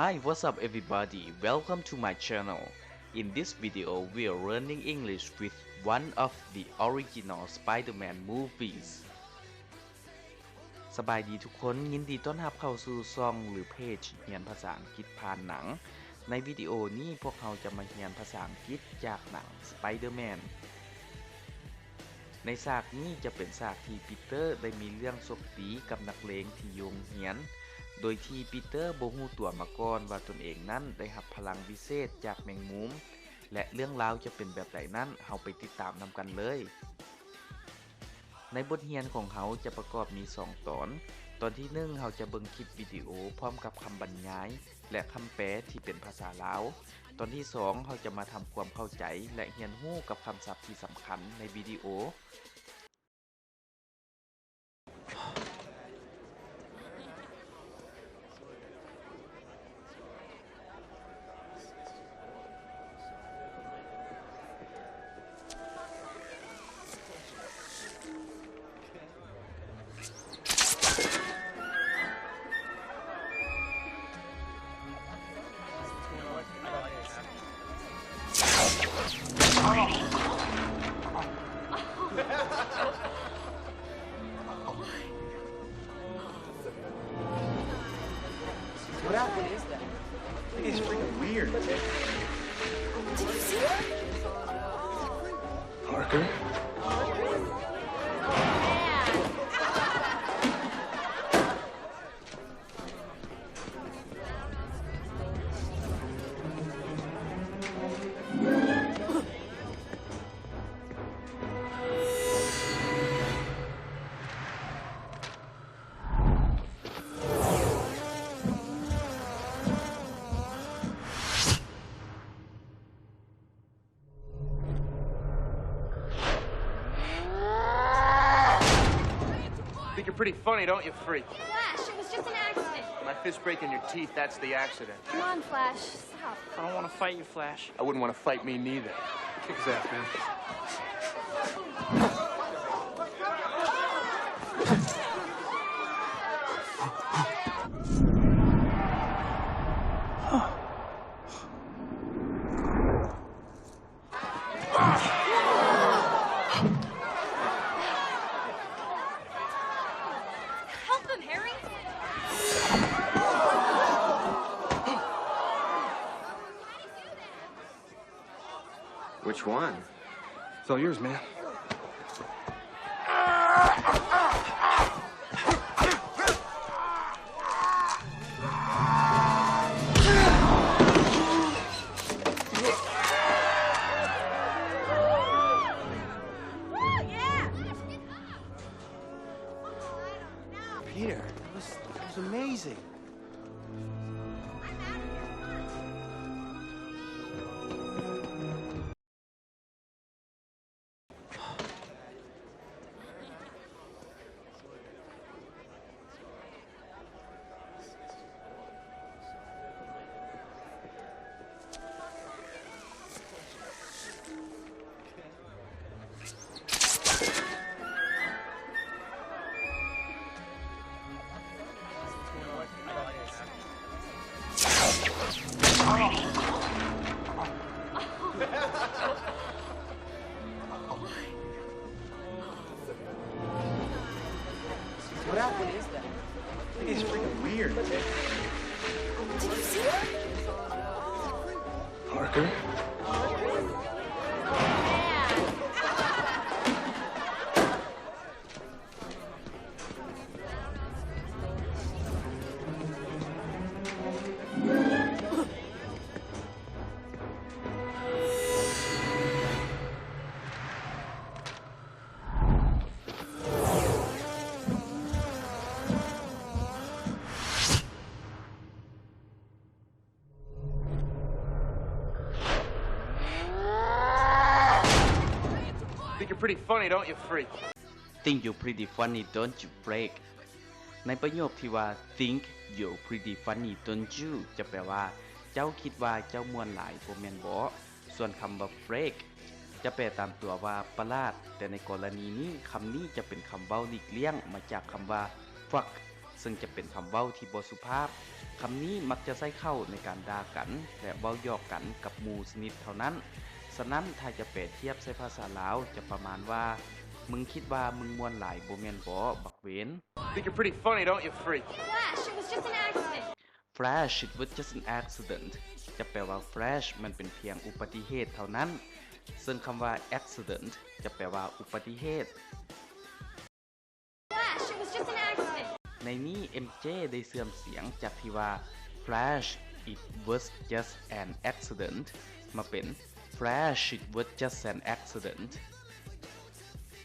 Hi, what's up everybody? Welcome to my channel. In this video, we are learning English with one of the original Spider-Man movies. ສະບາຍດີທຸກຄົນ, ຍິນດີຕ້ອນຮັບເຂົ້າສູ່ຊ່ອງ ຫຼື ເພຈ ຮຽນພາສາອັງກິດຜ່ານໜັງ. ໃນວິດີໂອນີ້ ພວກເຮົາຈະມາຮຽນພາສາອັງກິດຈາກໜັງ Spider-Man. ໃນສາກນີ້ຈະເປັນສາກທີ່ປີເຕີໄດ້ມີເລື່ອງຊົກຕີກັບນັກເລງທີ່ຢູ່ໂຮງຮຽນ, ໂດຍທີ່ປີເຕີບໍ່ຮູ້ຕົວມາກ່ອນວ່າຕົນເອງນັ້ນໄດ້ຮັບພະລັງວິເສດຈາກແມງມຸມ ແລະ ເລື່ອງລາວຈະເປັນແບບໃດນັ້ນ, ເຮົາໄປຕິດຕາມນຳກັນເລີຍ. ໃນບົດຮຽນຂອງເຮົາຈະປະກອບມີສອງຕອນ. ຕອນທີໜຶ່ງ ເຮົາຈະເບິ່ງຄລິບວິດີໂອພ້ອມກັບຄຳບັນຍາຍ ແລະ ຄຳແປທີ່ເປັນພາສາລາວ. ຕອນທີສອງ ເຮົາຈະມາທຳຄວາມເຂົ້າໃຈ ແລະ ຮຽນຮູ້ກັບຄຳສັບທີ່ສຳຄັນໃນວິດີໂອ. What happened? What is that? It's freaking weird. Did you see that? Parker? Think you're pretty funny, don't you, freak? Flash, it was just an accident. My fist breaking your teeth, that's the accident. Come on, Flash, stop. I don't wanna fight you, Flash. I wouldn't wanna fight me neither. Kick his ass, man. Help him, Harry! Which one? It's all yours, man. Peter, that was, that was amazing. What happened? What is that? It's freaking weird. Did you see that? Parker? Think you're pretty funny, don't you, freak? Think you're pretty funny, don't you, freak? ໃນປະໂຫຍກທີ່ວ່າ Think you're pretty funny, don't you? ຈະແປວ່າ ເຈົ້າຄິດວ່າເຈົ້າມ່ວນຫຼາຍ ບໍ່ແມ່ນບໍ? ສ່ວນຄຳວ່າ freak ຈະແປຕາມຕົວວ່າປະຫຼາດ, ແຕ່ໃນກໍລະນີນີ້ ຄຳນີ້ຈະເປັນຄຳເວົ້າຫຼີກລ້ຽງມາຈາກຄຳວ່າ fuck, ເຊິ່ງຈະເປັນຄຳເວົ້າທີ່ບໍ່ສຸພາບ. ຄຳນີ້ມັກຈະໃຊ້ເຂົ້າໃນການດ່າກັນ ແລະ ເວົ້າຢອກກັນກັບໝູ່ສະໜິດເທົ່ານັ້ນ. ສະນັ້ນ, ຖ້າຈະແປທຽບໃສ່ພາສາລາວ ຈະປະມານວ່າ, ມຶງຄິດວ່າມຶງມ່ວນຫຼາຍບໍ່ແມ່ນບໍ ບັກເວນ? Think you're pretty funny, don't you, freak? Flash, it was just an accident. Flash, it was just an accident. ຈະແປວ່າ Flash ມັນເປັນພຽງອຸປະຕິເຫດເທົ່ານັ້ນ, ເຊິ່ງຄຳວ່າ accident ຈະແປວ່າອຸປະຕິເຫດ. Flash, it was just an accident. ໃນນີ້ ເອັມເຈ ໄດ້ເຊື່ອມສຽງຈາກທີ່ວ່າ Flash, it was just an accident ມາເປັນ Flash, it was just an accident.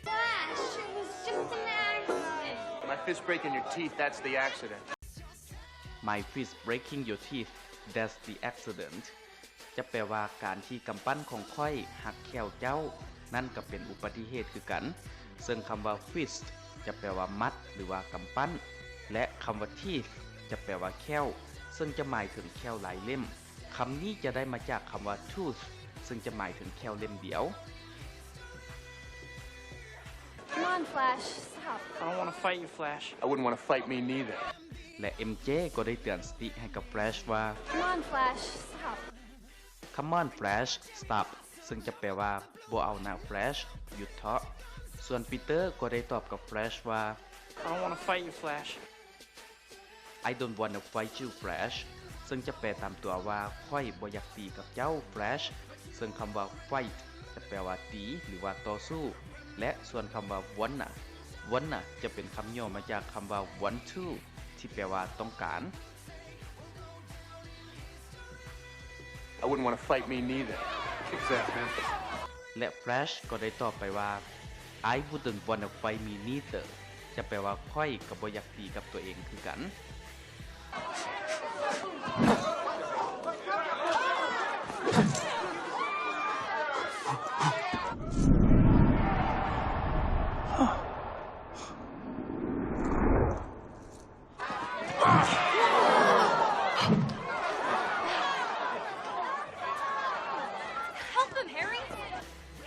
Flash, it was just an accident. My fist breaking your teeth, that's the accident. My fist breaking your teeth, that's the accident. ຈະແປວ່າ ການທີ່ກຳປັ້ນຂອງຂ້ອຍຫັກແຂ້ວເຈົ້າ ນັ້ນກໍເປັນອຸປະຕິເຫດຄືກັນ. ເຊິ່ງຄຳວ່າ fist ຈະແປວ່າໝັດ ຫຼືວ່າກຳປັ້ນ ແລະ ຄຳວ່າ teeth ຈະແປວ່າແຂ້ວ ເຊິ່ງຈະໝາຍເຖິງແຂ້ວຫຼາຍເຫຼັ້ມ. ຄຳນີ້ຈະໄດ້ມາຈາກຄຳວ່າ tooth ເຊິ່ງຈະໝາຍເຖິງແຂ້ວເຫຼັ້ມດຽວ. Come on, Flash, stop. I don't wanna fight you, Flash. I wouldn't wanna fight me neither. ແລະ ເອັມເຈ ກໍໄດ້ເຕືອນສະຕິໃຫ້ກັບ Flash ວ່າ Come on, Flash, stop. Come on, Flash, stop. ເຊິ່ງຈະແປວ່າ ບໍ່ເອົານະ Flash, ຢຸດເຖາະ. ສ່ວນ Peter ກໍໄດ້ຕອບກັບ Flash ວ່າ I don't wanna fight you, Flash. I don't wanna fight you, Flash. ເຊິ່ງຈະແປຕາມຕົວວ່າ ຂ້ອຍບໍ່ຢາກຕີກັບເຈົ້າ Flash. ເຊິ່ງຄຳວ່າ fight ຈະແປວ່າຕີ ຫຼືວ່າຕໍ່ສູ້ ແລະ ສ່ວນຄຳວ່າ wanna, wanna ຈະເປັນຄຳຫຍໍ້ມາຈາກຄຳວ່າ want to ທີ່ແປວ່າຕ້ອງການ. I wouldn't wanna fight me neither. Kick his ass, man. ແລະ Flash ກໍໄດ້ຕອບໄປວ່າ I wouldn't wanna fight me neither. ຈະແປວ່າ ຂ້ອຍກໍບໍ່ຢາກຕີກັບຕົວເອງຄືກັນ. Help him, Harry!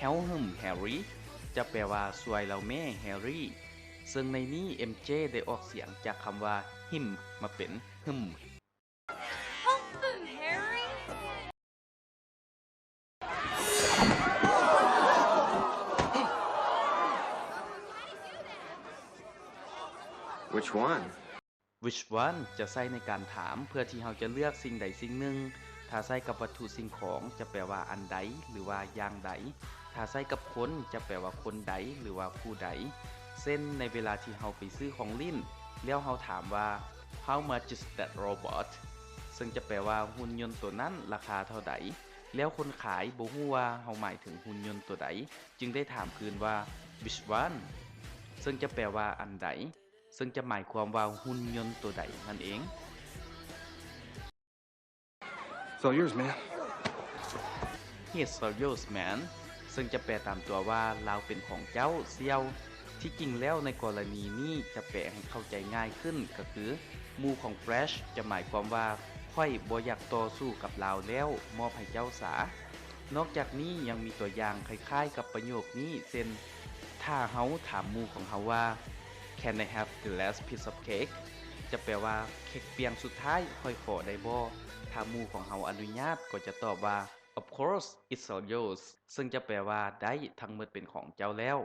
Help him, Harry! ຈະແປວ່າ ຊ່ວຍລາວແມ້ Harry. ເຊິ່ງໃນນີ້ ເອັມເຈ ໄດ້ອອກສຽງຈາກຄຳວ່າ him ມາເປັນ hym. Help him, Harry! Which one? Which one ຈະໃຊ້ໃນການຖາມເພື່ອທີ່ເຮົາຈະເລືອກສິ່ງໃດສິ່ງໜຶ່ງ. ຖ້າໃຊ້ກັບວັດຖຸສິ່ງຂອງ ຈະແປວ່າອັນໃດ ຫຼືວ່າຢ່າງໃດ. ຖ້າໃຊ້ກັບຄົນ ຈະແປວ່າຄົນໃດ ຫຼືວ່າຜູ້ໃດ. ເຊັ່ນ ໃນເວລາທີ່ເຮົາໄປຊື້ຂອງຫຼິ້ນ ແລ້ວເຮົາຖາມວ່າ How much is that robot? ເຊິ່ງຈະແປວ່າ ຫຸ່ນຍົນໂຕນັ້ນລາຄາເທົ່າໃດ? ແລ້ວຄົນຂາຍບໍ່ຮູ້ວ່າເຮົາໝາຍເຖິງຫຸ່ນຍົນໂຕໃດ ຈຶ່ງໄດ້ຖາມຄືນວ່າ Which one? ເຊິ່ງຈະແປວ່າອັນໃດ? ເຊິ່ງຈະໝາຍຄວາມວ່າຫຸ່ນຍົນໂຕໃດນັ້ນເອງ. It's all yours, man. It's all yours, man. ເຊິ່ງຈະແປຕາມຕົວວ່າ ລາວເປັນຂອງເຈົ້າ ສ່ຽວ. ທີ່ຈິງແລ້ວໃນກໍລະນີນີ້ຈະແປໃຫ້ເຂົ້າໃຈງ່າຍຂຶ້ນກໍຄື ໝູ່ຂອງ Flash ຈະໝາຍຄວາມວ່າ ຂ້ອຍບໍ່ຢາກຕໍ່ສູ້ກັບລາວແລ້ວ ມອບໃຫ້ເຈົ້າສາ. ນອກຈາກນີ້ຍັງມີຕົວຢ່າງຄ້າຍໆກັບປະໂຫຍກນີ້ ເຊັ່ນ ຖ້າເຮົາຖາມໝູ່ຂອງເຮົາວ່າ Can I have the last piece of cake? ຈະແປວ່າ ເຄັກປ່ຽງສຸດທ້າຍຂ້ອຍຂໍໄດ້ບໍ່? ຖ້າໝູ່ຂອງເຮົາອະນຸຍາດກໍຈະຕອບວ່າ Of course, it's all yours. ເຊິ່ງຈະແປວ່າ ໄດ້, ທັງໝົດເປັນຂອງເຈົ້າແລ້ວ.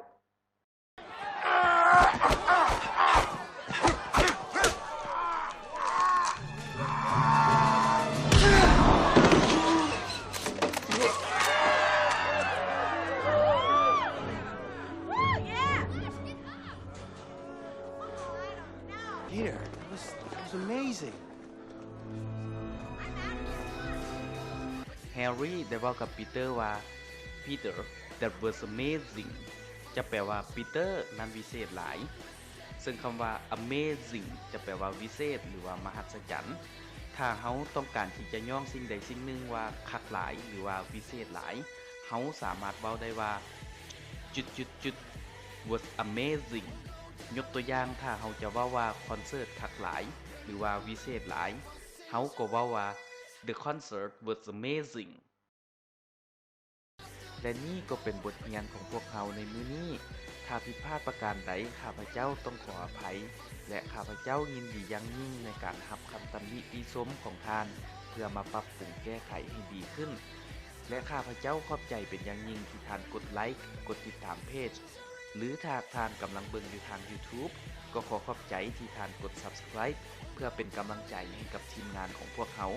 Peter, that was, that was amazing. Harry ໄດ້ເວົ້າກັບ Peter ວ່າ Peter, that was amazing. ຈະແປວ່າ Peter, ນັ້ນວິເສດຫຼາຍ. ເຊິ່ງຄຳວ່າ amazing ຈະແປວ່າວິເສດ ຫຼືວ່າມະຫັດສະຈັນ. ຖ້າເຮົາຕ້ອງການທີ່ຈະຍ້ອງສິ່ງໃດສິ່ງໜຶ່ງວ່າຄັກຫຼາຍ ຫຼືວ່າວິເສດຫຼາຍ, ເຮົາສາມາດເວົ້າໄດ້ວ່າ ຈຸດຈຸດຈຸດ was amazing. ຍົກຕົວຢ່າງ, ຖ້າເຮົາຈະເວົ້າວ່າຄອນເສີດຄັກຫຼາຍ ຫຼືວ່າວິເສດຫຼາຍ, ເຮົາກໍເວົ້າວ່າ The concert was amazing. ແລະນີ້ກໍເປັນບົດຮຽນຂອງພວກເຮົາໃນມື້ນີ້. ຖ້າຜິດພາດປະການໃດ, ຂ້າພະເຈົ້າຕ້ອງຂໍອະໄພ ແລະ ຂ້າພະເຈົ້າຍິນດີຢ່າງຍິ່ງໃນການຮັບຄຳຕຳໜິຕິຊົມຂອງທ່ານ ເພື່ອມາປັບປຸງແກ້ໄຂໃຫ້ດີຂຶ້ນ. ແລະ ຂ້າພະເຈົ້າຂອບໃຈເປັນຢ່າງຍິ່ງທີ່ທ່ານກົດໄລ, ກົດຕິດຕາມເພຈ ຫຼື ຖ້າຫາກທ່ານກຳລັງເບິ່ງຢູ່ທາງ YouTube ກໍຂໍຂອບໃຈທີ່ທ່ານກົດ Subscribe ເພື່ອເປັນກຳລັງໃຈໃຫ້ກັບທີມງານຂອງພວກເຮົາ.